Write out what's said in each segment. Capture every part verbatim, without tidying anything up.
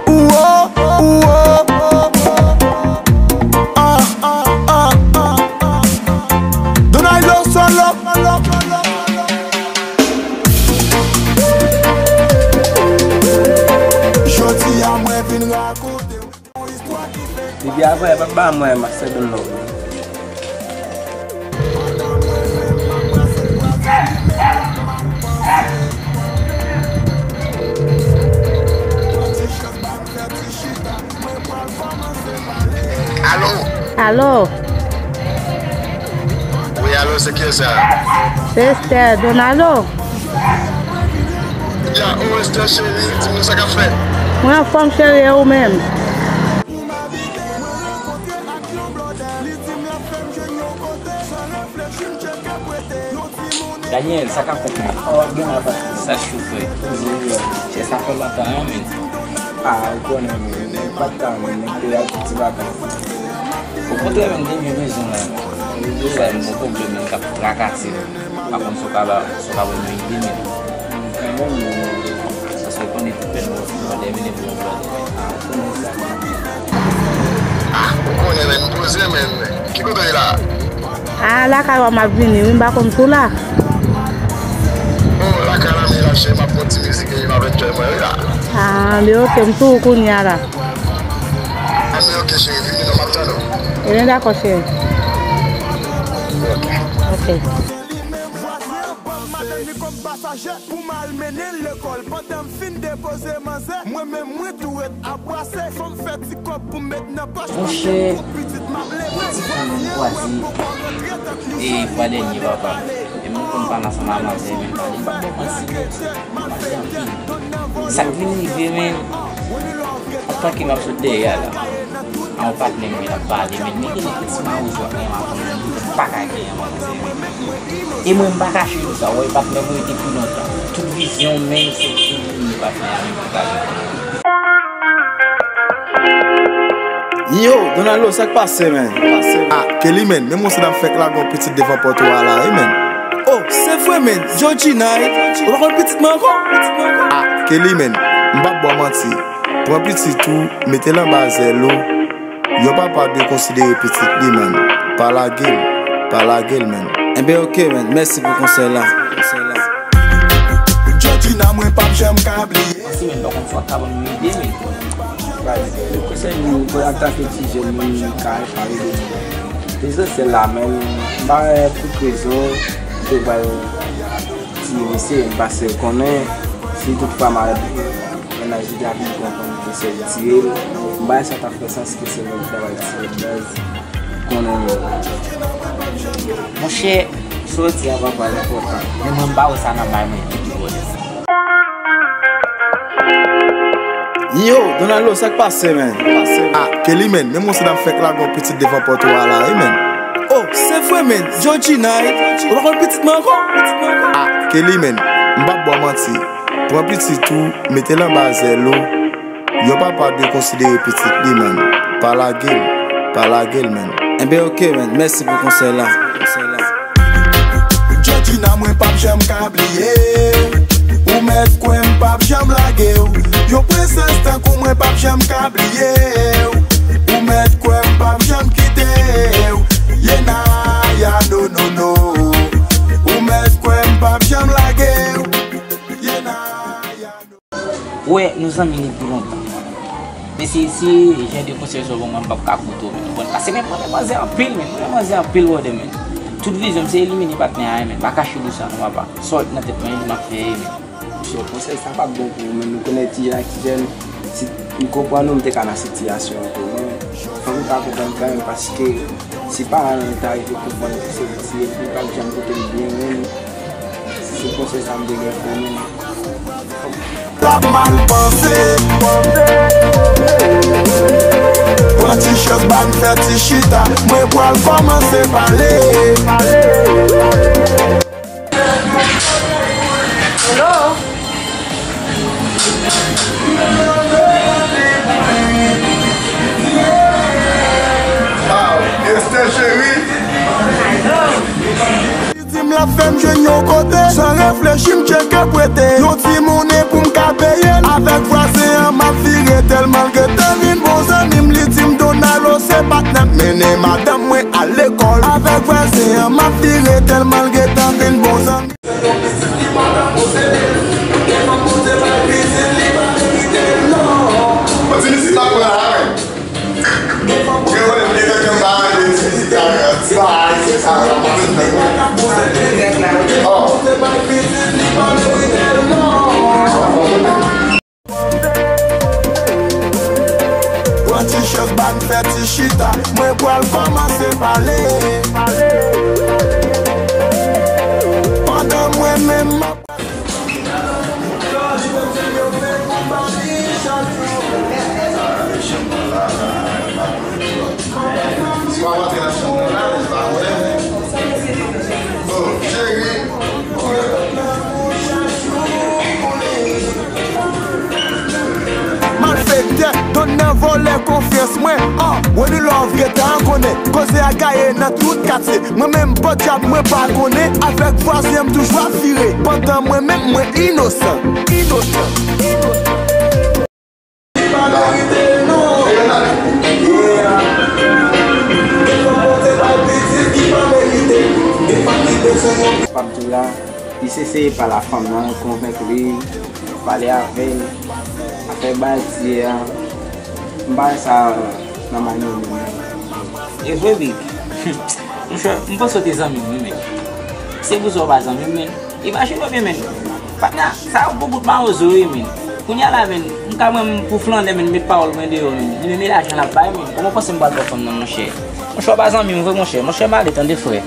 Ou o, ou o. Ah, ah, ah, ah, ah. Donaylo solo. Jodi a mwen vin rakonte w yon istwa ki fèk. Depi avan, e pa ba mwen, Master Don Love. Alo? Alo? Wi, alo, se kiyès sa? Se Esther Donalo. Ya, o Esther cheri, di m sa k ap fèt? Mwen anfòm cheri, e ou menm? Daniel, sa k ap fèt menm? Sa cho frè. Chè, sa fè lontan wi menm. Ah, ou konnen menm, nèg pa t ka menm, nèg te al fè ti vakans. Okontrè menm, te byen bezwen la. Sa yon bon pwoblèm menm k ap trakase m. Pa konn si w ka ba, si w ka ban m yon ide menm. Kanmenm, paske w konnen tout pèn blòdè vini pou yon blòdè. Ah, ou konnen sa. Ah, ou konnen menm, poze menm. Ki kote w ye la? Ah, lakay ou a m ap vini wi, m pa konn si w la. Oh, lakay la m ye la, cheri, m ap fè yon ti mizik epi m ap enjoy mwen wi la. Ah, men oke, m sou ou kounye a la. Ah, men oke, cheri, vini non, m ap tann ou. Ebyen, dakò, cheri. Oke. Oke. Madanm li kòm pasaje pou m al mennen l lekòl. Pandan m fin depoze manzè, mwen menm mwen tou ret ap brase. Fò m fè ti kòb pou m met nan pòch. Monchè, ti fanm nan m kwaze, e fwa dènye papa. E m konn pale ansanm ak manzè, men pale m pa bon manti. Sa k vin rive, men, antanke m ap sot dèyè a la, a yon patnè m, men, l ap pale, men, men gen de ti mawozo ak yon madanm, men, m pa ka gen yon manzè, men. E mwen, m pa kache nou sa, w wè, patnè m rete pi lontan. Tout vizyon, men, se pou li, patnè a, men, pou pale. Yo, Donalo, sa k pase, men? Ah, Kelly, men, men monchè, m fèk lage yon pitit devan pòt ou a la, wi, men. Oh, se vre, men, Georgina, wi. Ou pa konn pitit mwen ankò? Ah, Kelly, men, m p ap ba w manti. Pran pitit ou, mete l anba zèl ou. Yon papa dwe konsidere pitit li, man. Pa lage l, pa lage l, man. Enben, oke, man. Mèsi pou konsèy la. Konsèy la. Georgina, mwen p ap janm ka bliye. Mèsi, men, pa konn si w ap ka ban m yon ide, men. Konsèy m, mwen, antanke ti jèn, mwen, m ka pale de lesansyèl la, men m pa wè pou ki rezon, mwen te pral di misye, paske l konnen, si toutfwa mennaj li ta vin konprann ke se l tiye l, m pa wè sa t ap fè sans ke se mwen ki ta pral tiye l, baz. Konnen yo. Monchè, sa w di a papa, l enpòtan. Men mwen, m pa wè sa nan bay mwen ki pi vòlè. Yo, Donalo, sa k pase, men? Ah, Kelly, men, men monchè, m fèk lage yon pitit devan pòt ou a la, wi, men. Oh, se vre, men, Georgina, wi. Ou pa konn pitit mwen ankò? Ah, Kelly, men, m p ap ba w manti. Pran pitit ou, mete l anba zèl ou. Yon papa dwe konsidere pitit li, man. Pa lage l, pa lage l, man. Enben, oke, man. Mèsi pou konsèy la. Konsèy la. Georgina, mwen p ap janm ka bliye. Ou mèt kwè m p ap janm lage w. Yon prensès tankou mwen p ap janm ka bliye w. Ou mèt kwè m p ap janm kite w. Yena, ya, no, no, no. Ou mèt kwè m p ap janm lage w. Yena, ya, no. Ou wè, nou zanmi depi lontan. Men si, si jan de konsèy sa w ban mwen, m p ap ka koute w, men, ou konprann? Paske, men, mwen renmen manzè anpil, men, mwen renmen manzè anpil, brother, men. Tout vizyon m se elimine patnè a, men, m pa kache w sa non, papa. Sa w nan tèt mwen, li m ap fè, men. Monchè, konsèy sa p ap bon pou ou, men, nou konnen ti jèn ak ti jèn, si m konprann ou, m te ka nan sitiyasyon an tou, men, fòk ou ta konprann kanmenm, paske si paran l ta rive konprann ke se l tiye l, li p ap janm koute l byen, men, se konsèy sa m te gen pou ou, men. T ap mal panse. Pran ti chans, ban m fè ti chita. Mwen pral kòmanse pale. Hello? Wow, Esther cheri. Li di m l ap fè m jwenn yon kote, san reflechi m tcheke Prete yon ti monnen pou m ka peye l. Avèk vwazen an m ap vire tèlman l gentan vin bon zanmi m. Li di m Donalo se patnè m mennen madanm mwen al lekòl. Avèk vwazen an m ap vire tèlman l gentan vin bon zanmi. Yon ti mizik m ap pran la, wi. Gen vòlè m gen kèk bagay de ti mizik la, ti bagay se sa. Oh. Pran ti chèz ba m fè ti chita, mwen pral kòmanse pale. Pandan mwen menm m ap Malfektè, donn nan vòlè konfyans mwen. Ah, Wenny Love gentan konnen. Koze a gaye nan tout katye. Mwen menm podyab mwen pa konnen. Avèk vwazen m toujou ap vire. Pandan mwen menm mwen inosan. Inosan. Inosan. Pap di w la, li se seye pa la fanm nan, konvenk li, pale avè l, afè bay ti a, m pa wè sa nan mannyè li menm. E vre, Big. Monchè, m panse w te zanmi m, wi, men. Se pou sa w pa zanmi m, men. Imajine w byen, men. Patnè, sa yo bon bout mawozo, wi, men. Kounye a la, men, m ka mwen m pou flannè, men, met pawòl mwen deyò, men. Li menm e lajan l ap bay, men. Kòman w panse m pral fè fanm nan, monchè? Monchè, w pa zanmi m vre, monchè. Monchè, m ale, tande, frè.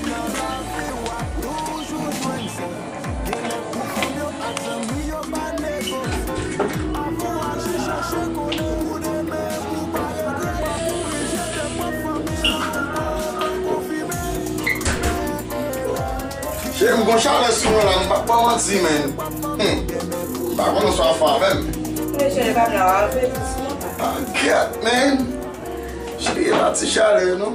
Cheri, m gon chalè sou mwen la, m p ap ba w manti, men. Hmm. M pa konnen si w ap fè avè m. Men cheri, pa blaw avè m. Ah, kèt, men. Cheri, e pa ti chalè, non.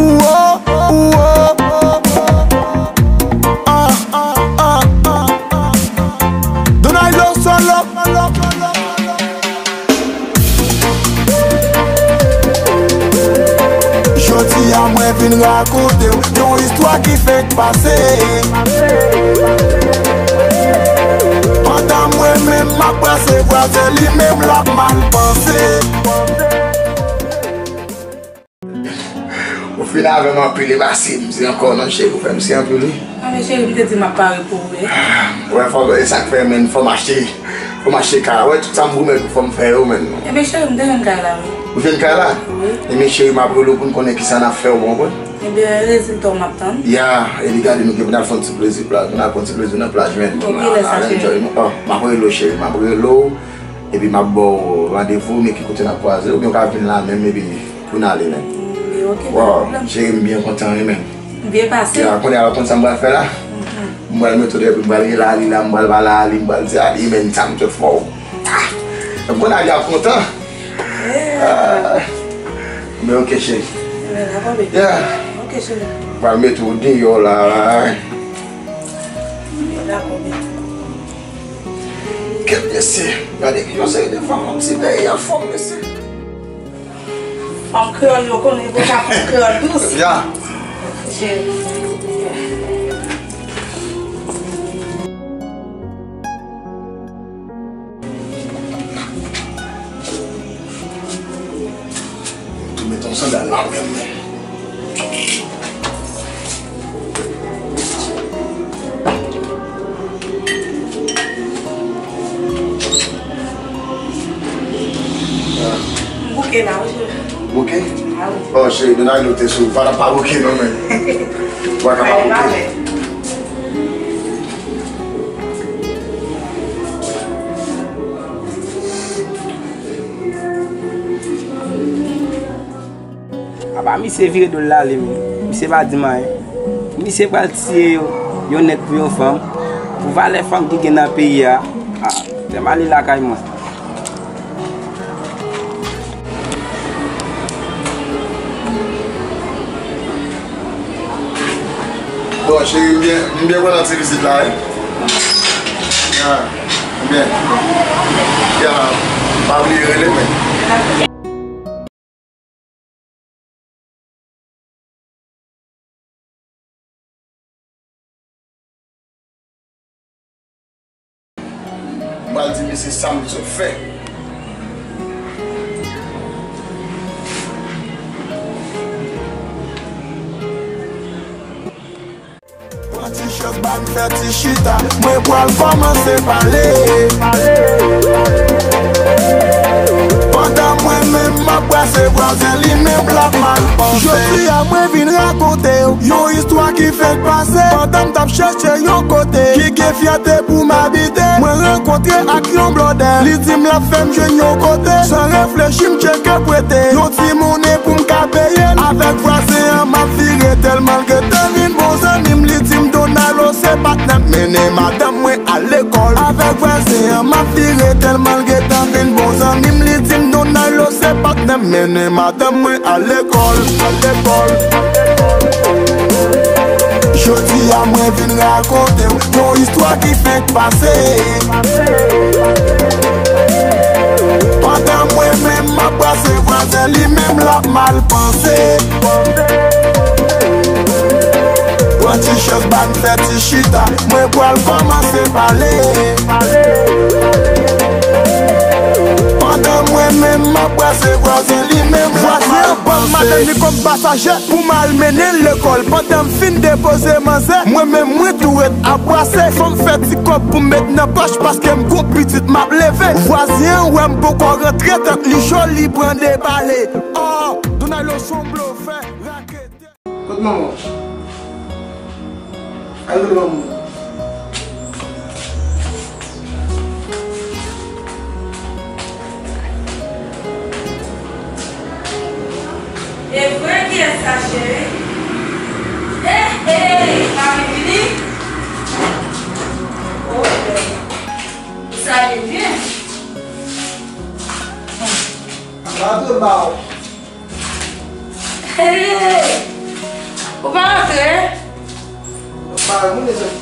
Ouwo, ouwo. Ah, ah, ah, ah. Donaylo solo. Jodi a mwen vin rakonte w yon istwa ki fèk pase. Pandan mwen menm m ap brase vwazen, li menm l ap mal panse. Ou fin avè m anpil, e pa si m se ankò non, cheri, ou fè m si anpil, wi. Anben, cheri, m te di m ap pare pou ou, wi. Wè, fò, e sa k fè, men, fò m achte, fò m achte kay la. Wè, tout sa m pwomèt ou, fò m fè yo, men. Ebyen, cheri, m te jwenn kay la, wi. Ou jwenn kay la? Wi. Ebyen, cheri, m ap rele w pou n konnen kisa n ap fè, ou konprann? Ebyen, rezilta w m ap tann. Ya, epi gade, nou gen pou n al fè yon ti plezi plaj, pou n al fè yon ti plezi nan plaj, men. Ok, lè sa, cheri. Enjoy nou. Oh, m ap rele w, cheri, m ap rele w. Epi m ap ba w randevou, men ki kote n ap kwaze, oubyen w ka vin la menm, epi pou n ale, men. Mm, ok, pa gen pwoblèm. Cheri, m byen kontan, wi, men. M byen pase. Ya, kounye a, w konn sa m pral fè la? Mhm. M pral mete w deyò, epi m pral rele Ali la, m pral pale a Ali, m pral di Ali, men, sa m te fè w. Ah! M konn Ali ap kontan. Yeah. Ah. Men ok, cheri. Men dakò, bebe. Yeah. Ok, cheri. M pral mete w deyò la. Men dakò, bebe. Kèt, mesye, gade ki yon seri de fanm, yon ti peyi anfòm, mesye. Fanm kreyòl, yo konnen pou sa, fanm kreyòl dous. Ya. Cheri. Tou met yon sandal la, mwen, mwen. M bouke la, wi, cheri. Bouke? A wi. Oh, cheri, nou nan note sou, pa, pa bouke non, men. Ou pa ka pa bouke. Apa misye vire do l l ale, men. Misye pa di m anyen. Misye pral tiye yo, yon nèg pou yon fanm. Pou valè fanm ki gen nan peyi a. Ah, fè m ale lakay mwen. M Bon, cheri, m byen, m byen kontan ti vizit la, wi. Ya, m byen. Ya, pa bliye rele mwen. M pral di misye sa m bezwen fè. Pran ti chans, ba m fè ti chita, mwen pral kòmanse pale. Pandan mwen menm m ap brase, vwazen li menm l ap mal panse. Jodi a mwen vin rakonte w yon istwa ki fenk pase. Pandan m t ap chèche yon kote ki gen fyète pou m abite, mwen rankontre ak yon blòdè. Li di m l ap fè m jwenn yon kote. San reflechi, m tcheke prete yon ti monnen pou m ka peye l. Avèk vwazen an, m ap vire tèlman l gentan vin bon zanmi m. Li di m Donalo se patnè m, mennen madanm mwen al lekòl. Avèk vwazen an, m ap vire tèlman l gentan vin bon zanmi m. Li di m Donalo se patnè m, mennen madanm mwen al lekòl. Al lekòl. Jodi a mwen vin rakonte w yon istwa ki fenk pase. Pandan mwen menm m ap brase, vwazen li menm l ap mal panse. Pran ti chans, ba m fè ti chita, mwen pral kòmanse pale. Pandan mwen menm m ap brase, vwazen li menm l ap mal panse. Vwazen an ban m madanm li kòm pasaje pou m al mennen l lekòl. Pandan m fin depoze manzè, mwen menm mwen tou ret ap brase. Fò m fè ti kòb pou m met nan pòch paske m gon pitit m ap leve. Vwazen an wè m poko rantre, tèt li cho, li pran de pale. Oh, Donalo se yon blofè, raketè. Kot manman w? Al rele manman w. E vre, kiyès sa, cheri? Hey, hey, mami vini? Oh, bèl. Sa vin byen. Antre ba w. Hey! Ou pa antre? Mwen pa wè moun e sòti.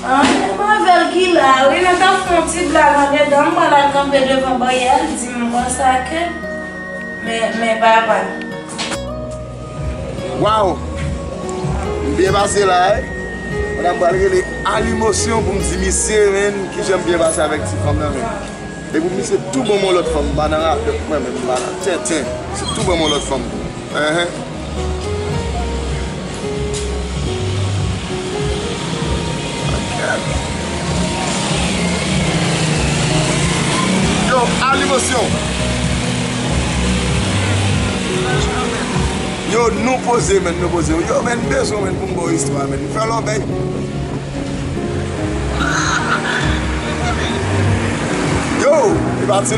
Ah, se pa avè l ki la, wi, nou t ap fè yon ti blag andedan, m wè l al kanpe devan baryè a, l di m konsa ke, men, men papa. Waw! M byen pase la, wi. Pandan m pral rele Alimosyon pou m di misye, menn, kijan m byen pase avèk ti fanm nan, menn. Depi misye tou ban m yon lòt fanm, m pa nan rapè, mwen menm, m pa nan tenten. Misye tou ban m yon lòt fanm. Enhen. Yo, Alimosyon. Yo, nou poze, menn, nou poze. Yo, menn, m bezwen, menn, pou m ba w istwa, menn. M fè lòbèy. Yo, e pa ti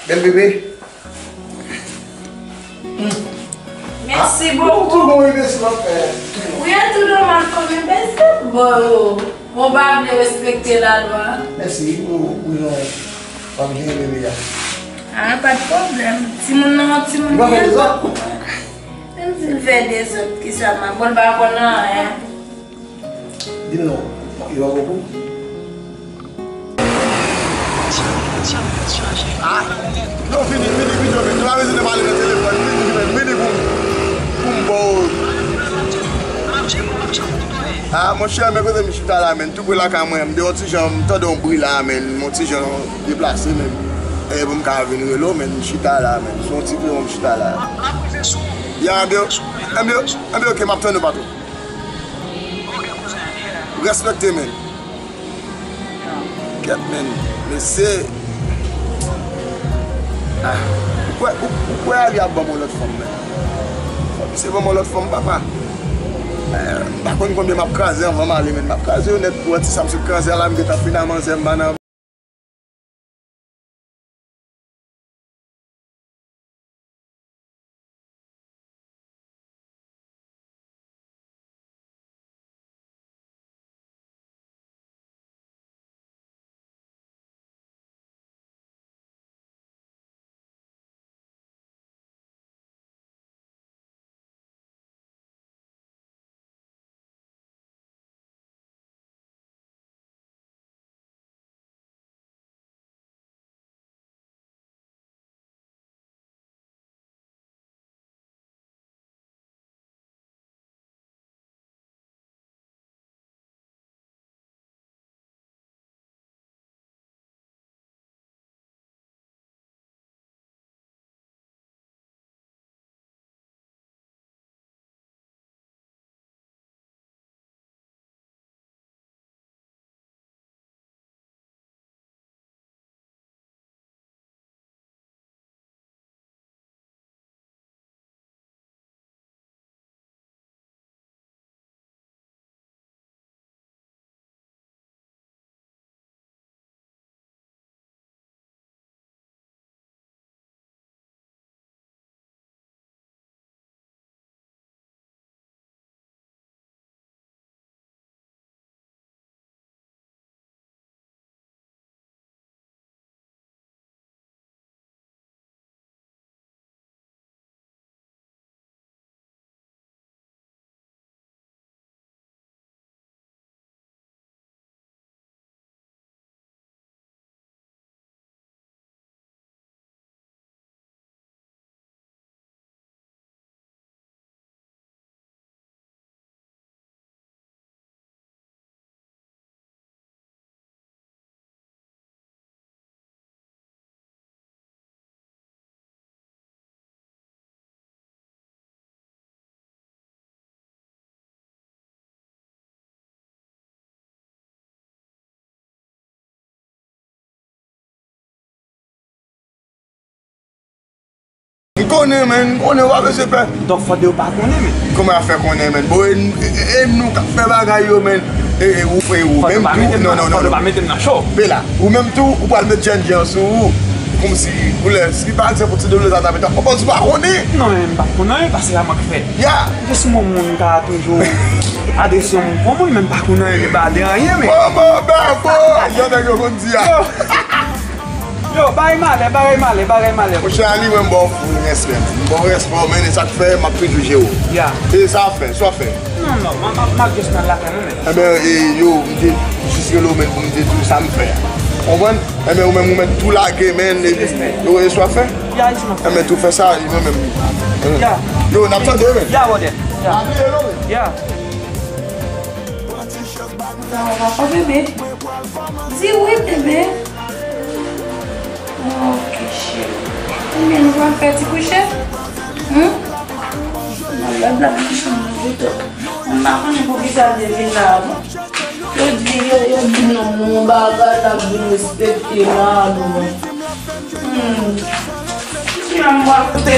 Bèl bebe. Mèsi bokou. Tou bon, wi, mèsi, m ap fè. Wi, e tou nòmal fanmi, mèsi. Bon, bon, pa vle respekte lalwa. Mèsi, ou, ou, non. W ap gen bebe a. Ah, pa t pwoblèm. Timoun nan, timoun li pa fè dezòd. Menm si l fè dezòd, kisa m ap, bon, l pa konn anyen. Di m non, yo pa konprann. Ah, non, vini, vini, vini, vini. Nou pa bezwen pale nan telefòn. Vini, vini, vini pou m, pou m ba w. Ah, monchè, men kote m chita la, menn, tou pre lakay mwen. M te yon ti jan, m tande yon bri la, menn, m yon ti jan deplase, menn. E pou m ka vin rele w, menn, m chita la, menn. Se yon ti pre m chita la. Ya, anbyen, anbyen, anbyen, oke, m ap tann ou, patwon. Respekte, menn. Kèt, menn. Mesye. Ah, ou kwè, ou, ou kwè Ali ap ban m yon lòt fanm, menn? Fò misye ban m yon lòt fanm, papa. Eh, m pa konn konbyen m ap kraze anvan m ale, menn. M ap kraze yo nèt pou wè ti sa m sot kraze a la, m gentan fin a manzè, m pa nan Konnen, men, konnen, w pa bezwen pè. Donk, fòde yo pa konnen, men. Kòman y ap fè konnen, men? Bon, e, e, e nou k ap fè bagay yo, men. E, e, ou, e, ou menm tou. Non, non, non, non. Fòde yo pa mete m nan cho. Men la, ou menm tou, ou pral met jènjan sou ou. Kòmsi, ou lè, si pa egzanp, ou ti doble sa, ta mete, ou panse ou pa konnen? Non, men, m pa konnen, paske la m ap fè. Ya. Jis yon moun ka toujou adrese yon moun pou moun, men m pa konnen, li pa de anyen, men. Bon, bon, bravo! Jan nèg yo konn di a. Yo, bagay malè, bagay malè, bagay malè. Monchè, Ali, mwen, m ba w full respè. M ba w respè, men, e sa k fè, m ap toujou jere w. Ya. E sa w ap fè, sa w ap fè. Non, non, m ap, m ap just nan lakay mwen, men. Enben, e, yo, m te jis rele w, men, pou m te di w sa m fè a. Konprann? Enben, ou menm, ou mèt tou lage, men, e, yo, e sa w ap fè. Ya, e sa m ap fè. Enben, tou fè sa, e mwen menm. Ya. Yo, n ap tande, men. Ya, brother. Ya. Pa bliye, non, men. Ya. Sa va, papa, bebe? Di wi, bebe. Ok, cheri. Konbyen nou pral fè ti kouche? Hmm? Nan lòt la nan chanm nan pito. Mwen pa konnen poukisa l te vin la a, bon. Yo di, yo, yo di non, yon bagay la vin respekte la a, non. Hmm. Ki la m pral koute?